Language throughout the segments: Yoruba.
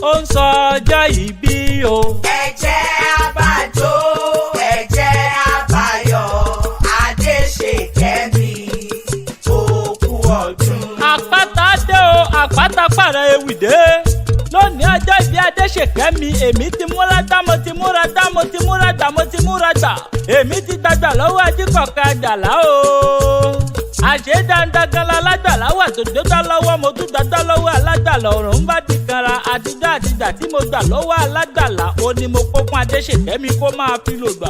Ó ń sọ ọjọ́ ìbí o. Ẹ jẹ́ á bá jó, ẹ jẹ́ á bá yọ̀, Adéṣèkẹ́mi, òkú ọdún. Àpáta dé o, àpáta pààrọ̀ ewì dé. Lónìí ọjọ́ ìbí Adéṣèkẹ́mi, èmi ti múra dá, mo ti múra dá, mo ti múra gbà, mo ti múra gbà. Èmi ti gbàgbà lọ́wọ́ ajíkọ̀ọ́kẹ́ àjàlá o. Àṣé dandan lálágbàlá wà tó gbégbá lọ́wọ́, mo tún gbàgbá lọ́wọ́ alágbàlá, ọ̀rọ̀ ń bá di kanra. Àtijọ́ àtìgbà tí mo gbà lọ́wọ́ alágbàlá ó ní mo kó fún Adéṣèkẹ́mi kó máa fi lò gbà.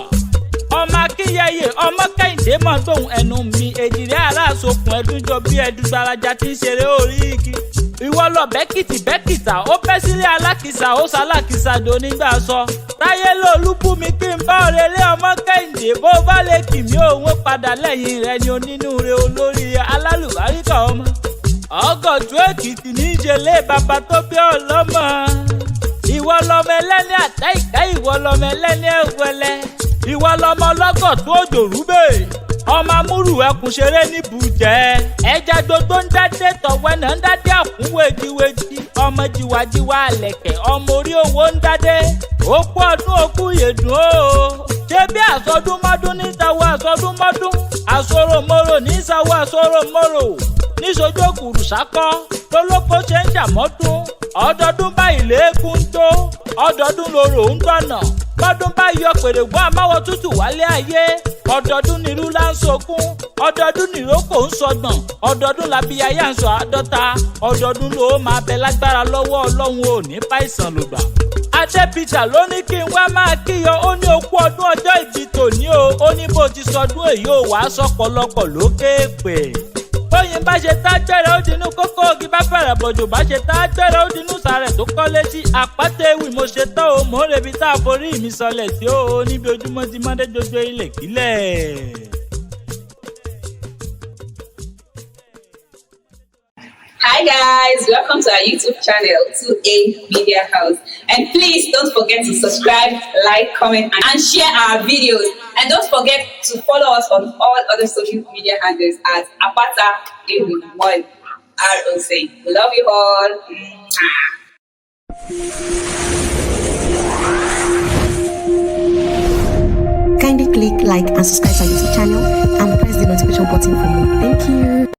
Ọmọ Akínyẹyẹ, ọmọ Kẹ́hìndé mọ̀ tóun ẹnu mi, èjìrẹ́ aláàsokùn ẹdúnjọ bí ẹdúgbàlájà tí ń ṣeré orí igi. Ìwọ lọ bẹ́kìtì bẹ́kìtà, ó bẹ́ sílé alákìsà, ó ṣalákìsà dò nígbà sọ. Táyé lòlú bú mi kí n bá òrèlé ọmọ Kẹ́hìndé, bó bá lè kì mí òun ó padà lẹ́yìn rẹ ni onínúure olórí alálùbáríkà ọmọ. Ọgọ̀tún Èkìtì ní í ṣe lé bàbá tó bí ọlọ́mọ. Ìwọ lọmọ ẹlẹ́ni àtẹ ìkẹ́, ìwọ lọmọ ẹlẹ́ni ẹ̀wẹ̀lẹ̀, ìwọ lọmọ ọlọ́gọ̀ tó òjò rúbè, ọmọ amúrù ẹkùn ṣeré níbùjẹ́, ẹja gbogbo ń dádé tọ̀wẹ́ náà ń dádé àkún wejiweji, ọmọ jiwajiwa àlẹ̀kẹ̀, ọmọ orí owó ń dádé. Òkú ọdún, òkú yèdùn o. Ṣé bí àsọdúnmọ́dún ní sáwọ́ àsọdúnmọ́dún, àsoròmorò ní sáwọ́ àsoròmorò, níṣojú òkùrù sákọ́ lólókó ṣe ń ṣàmọ́dún. Ọdọọdún báyìí léegun tó, ọdọọdún lorò ń gbọ̀nà, bọ́dún bá yọ pèrègùn àmáwọ̀ tútù wálé ayé. Ọdọọdún nírú là ń sọkún, ọdọọdún nìrókò ń sọgbọ̀n, ọdọọdún làbíyáyá ń sọ 50. Ọdọọdún ló máa bẹ lágbára lọ́wọ́ Ọlọ́run, ò ní fàìsàn lògbà. Adé Peter ló ní kí n wá máa kíyọ, ó ní okú ọdún ọjọ́ ìbí tòní o. Ó ní bó ti sọdún èyí ò wá sọpọlọpọ lókè pè. Bóyin bá ṣe tá gbẹ̀rẹ̀ ó dinú kókó, ògì bá fẹ̀rẹ̀ bọ̀jò bá ṣe tá gbẹ̀rẹ̀ ó dinú sàrẹ̀ tó kọ́ létí. Àpáta ewì mo ṣe tán o, mò ń rebi tá a forí mi sọlẹ̀ sí o, níbi ojúmọ́ ti mọ́dé gbogbo ilẹ̀ kílẹ̀. Hi guys, welcome to our YouTube channel, 2A Media House. And please don't forget to subscribe, like, comment, and share our videos. And don't forget to follow us on all other social media handles at Apata Ewi 1 ROC. We love you all. Mwah. Kindly click like and subscribe to our YouTube channel and press the notification button for more. Thank you.